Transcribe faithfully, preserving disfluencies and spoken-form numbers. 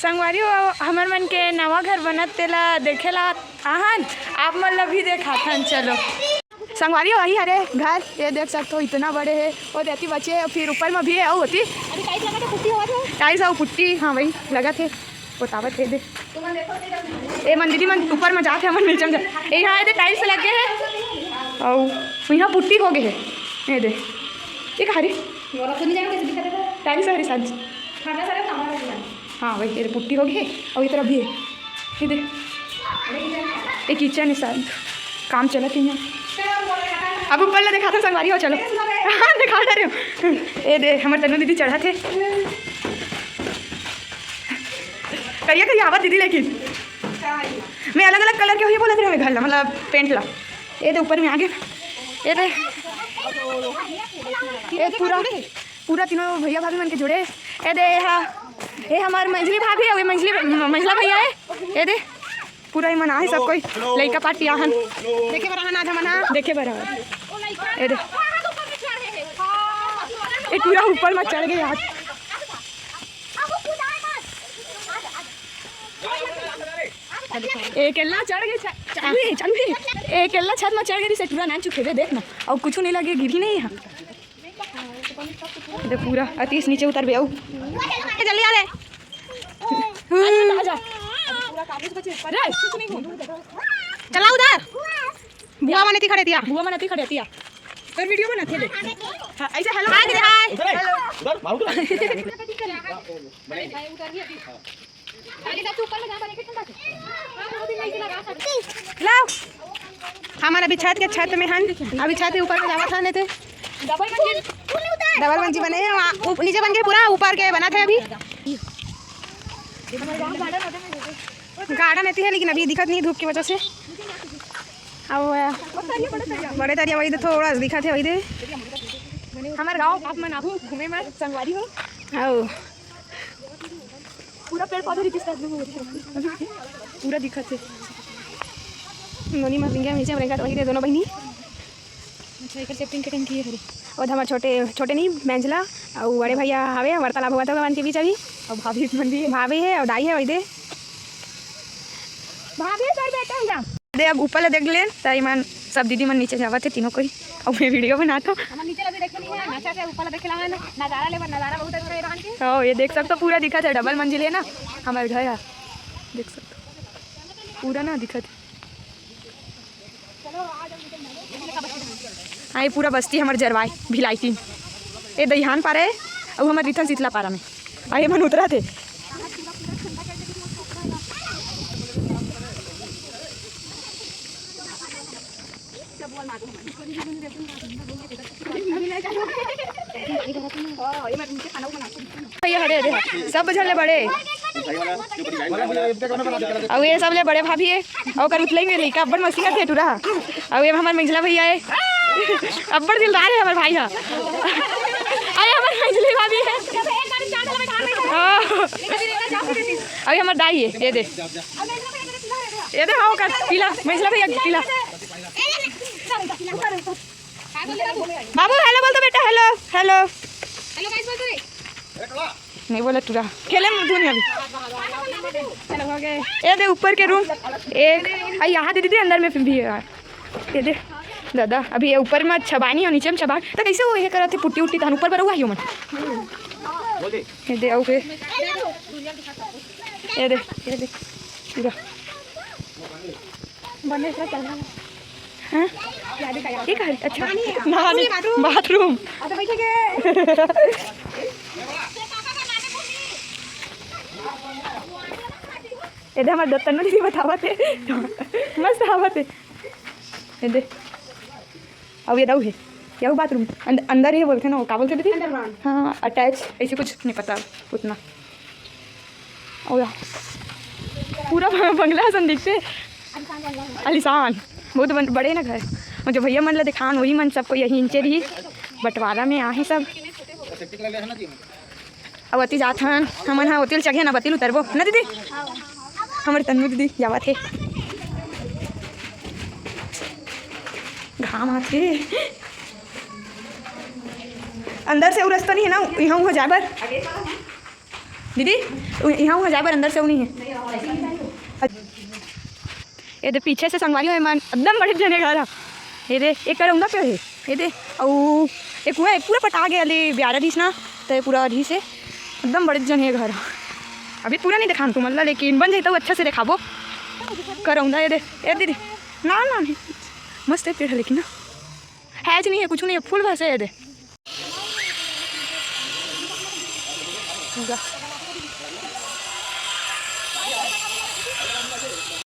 संगवारी हो, हमर मन के नवा घर बनत तेला देखे ला आहन, आप मन ला भी देखाथन। चलो संगवारी हो, वही हरे घर, ये देख सकत हो इतना बड़े हे, वो देती बचे हे, फिर ऊपर में भी हे, अउ होती अभी टाइल्स लगा के पुट्टी होवत हे। टाइल्स अउ पुट्टी, हाँ वही लगत हे, बतावत हे दे। ए मन दीदी मन ऊपर में जात हे, हमन नीचे में जा। ए यहाँ ए दे टाइल्स लग गए हे, अउ यहाँ पुट्टी हो गए हे। ये दे, ये कहा रे? मोला तो नहीं जाने कैसे दिखा देता। टाइल्स हरे साथ। खाना सारे सामान रख लेना। हाँ वही, ये पुट्टी हो गई। अउ ये तरफ भी है, ये दे, ये किचन है शायद, काम चलत है यहाँ। अब ऊपर ला दिखाता संगवारी हो, चलो। हाँ, दिखा दे रहे हो। ये दे, हमर तन्नू दीदी चढ़त हे। करिया करिया आवत दीदी, लेकिन मैं अलग अलग कलर के हुई बोलत रहे घर ला, मतलब पेंट ला। ये दे ऊपर में आगे, ये दे, ये पूरा पूरा तीनों भैया भाभी मन के जुड़े। ए दे, ए हा, ए हमार मंझली भाभी हे, अउ ए मंझली, मंझला भैया हे। ए दे, पूरा ही मन आहे सब कोई, लइका पार्टी आहन। देखे बर आहन, आधा मन हा। देखे बर आहन। ए दे, ए पूरा ऊपर में चढ़ गए यार। ए केल्ला चढ़ गए, चा-, चालू हे, चालू हे। ए केल्ला छत में चढ़ गए, से टूरा नान चुके दे, देख ना। अउ कुछ नहीं लगे, गिरी नहीं है। दे पूरा अतीश नीचे उतर बे, आऊ। जल्दी आ ले। आजा, आजा। रे। चला उधर। बुआ मन एती खड़े तिया। बुआ मन एती खड़े तिया। तोर वीडियो बनाथे दे। हाँ, ऐसे हेलो। हाय दीदी, हाय। हेलो। लाओ, हमन अभी छत के, छत में हन, अभी छत के ऊपर में जावत हन, एते डबल मंजिल बने हे, वहाँ उप-, नीचे बन के पूरा ऊपर के बनत हे अभी। गार्डन एती हे, लेकिन अभी दिखत नहीं धूप की वजह से। अब बड़े तरिया वही दे, थोड़ा दिखत हे वही दे। हमर गाँव आप मन आहू घूमे बर, संगवारी हो। आओ। पूरा पेड़ पौधे रिपिस कर दू। पूरा दिखत हे। नोनी मा सिंगिया नीचे में रेंगत वही दे दोनों बहिनी। अच्छा, एकर सेटिंग के टाइम किए हरे। और हमर छोटे, छोटे नहीं, मंझला, और बड़े भैया हवे, वार्तालाप होवत हे ओमन के बीच अभी। और भाभी मन भी हे। भाभी हे और दाई हे, वही दे। भाभी, तोर बेटा हे। दे, अब ऊपर ला देख लेन, त इमन सब दीदी मन नीचे जावत हे तीनों कोई, अउ मैं वीडियो बनात हूँ। हमन नीचे ला भी देखे नहीं है, नीचे से ऊपर ला देखे ला है ना, नजारा ले बर, नजारा बहुत अच्छा है रान के। हाँ, ये देख सकते हो, पूरा दिखत हे, डबल मंजिल है ना हमारे घर है, देख सकते हो, पूरा ना दिखत हे। हाँ, ये पूरा बस्ती हमर जरवाए भिलाई तीन, ये दईहान पारा है, अउ हमर रिथन शीतला पारा में, अउ ये मन उतरत हे। ये हरे, हरे, सब झन ले बड़े। अउ ये सब ले बड़े भाभी हे। अउ ओकर उतलई में लइका अब्बड़ मस्ती करथे टूरा। अउ ये हमर मंझला भैया हे। अब्बड़ दिलदार हे हमर भाई ह। अरे हमर मंझली भाभी हे। हाँ। अउ ये हमर दाई हे, ये दे। ये दे, हाँ, ओकर पीला, मंझला भैया के पीला। बाबू, हेलो बोल तो बेटा, हेलो, हेलो। हेलो गाइस बोल तो रे। नहीं बोला टूरा। खेले में धुन अभी। चलो, हो गए। ये दे ऊपर के रूम। एक, आ, यहाँ दे दीदी, अंदर में भी है। ये दे, दादा, अभी ये ऊपर में छबानी और नीचे में छबान। तो कैसे वो ये करत हे पुट्टी उट्टी तहन ऊपर बर हुआ ही मन। ये दे, आओ फिर। ये दे, ये दे, पूरा। बने से चल रहा है। हाँ? ये कहा, अच्छा। नहाने, बाथरूम। बाथरूम। अच्छा, बैठे के। ये दे हमर दत्तन दीदी बतावत हे। मस्त आवत हे। ये दे। अउ ये दऊ हे। यहू बाथरूम। अंद-, अंदर ही बोलथे ना, वो का बोलथे दीदी? Underground। हाँ, अटैच, ऐसे कुछ नहीं पता उतना। ओ या। पूरा ब-, बंगला असन दिखथे। आलीशान। बहुत बन-, बड़े ना घर। और जो भैया मन ला दिखान, वही मन सबको यही इंचे रही। बंटवारा में आहे सब। अउ अति जात हन, हमन ह ओतिल चघे ना, बतिल उतरबो ना दीदी। हमर तन्नू दीदी जावत हे। घाम आथे। अंदर से उ रस्ता नहीं है ना, यहाँ हो जाए बर। दीदी, उ-, इहाँ उहाँ जाए बर अंदर से उ नहीं हे। ए दे पीछे से संगवारी हो, मन एकदम बड़े जने घर ह। ए दे, एक करौंदा पेड़ हे। ए दे, अउ एक हुआ, एक पूरा पटा गे, अली ब्यारा दिस ना, त पूरा अधी से एकदम बड़े जने घर ह। अभी पूरा नहीं देखान तुमन ला, लेकिन बन जाई त अच्छा से देखाबो। करौंदा ए दे, ए दीदी, ना, ना, नहीं। मस्त हे पेड़ ह, लेकिन ना, हैज नहीं हे, कुछ नहीं हे, फूल बस हे ए दे। पूरा।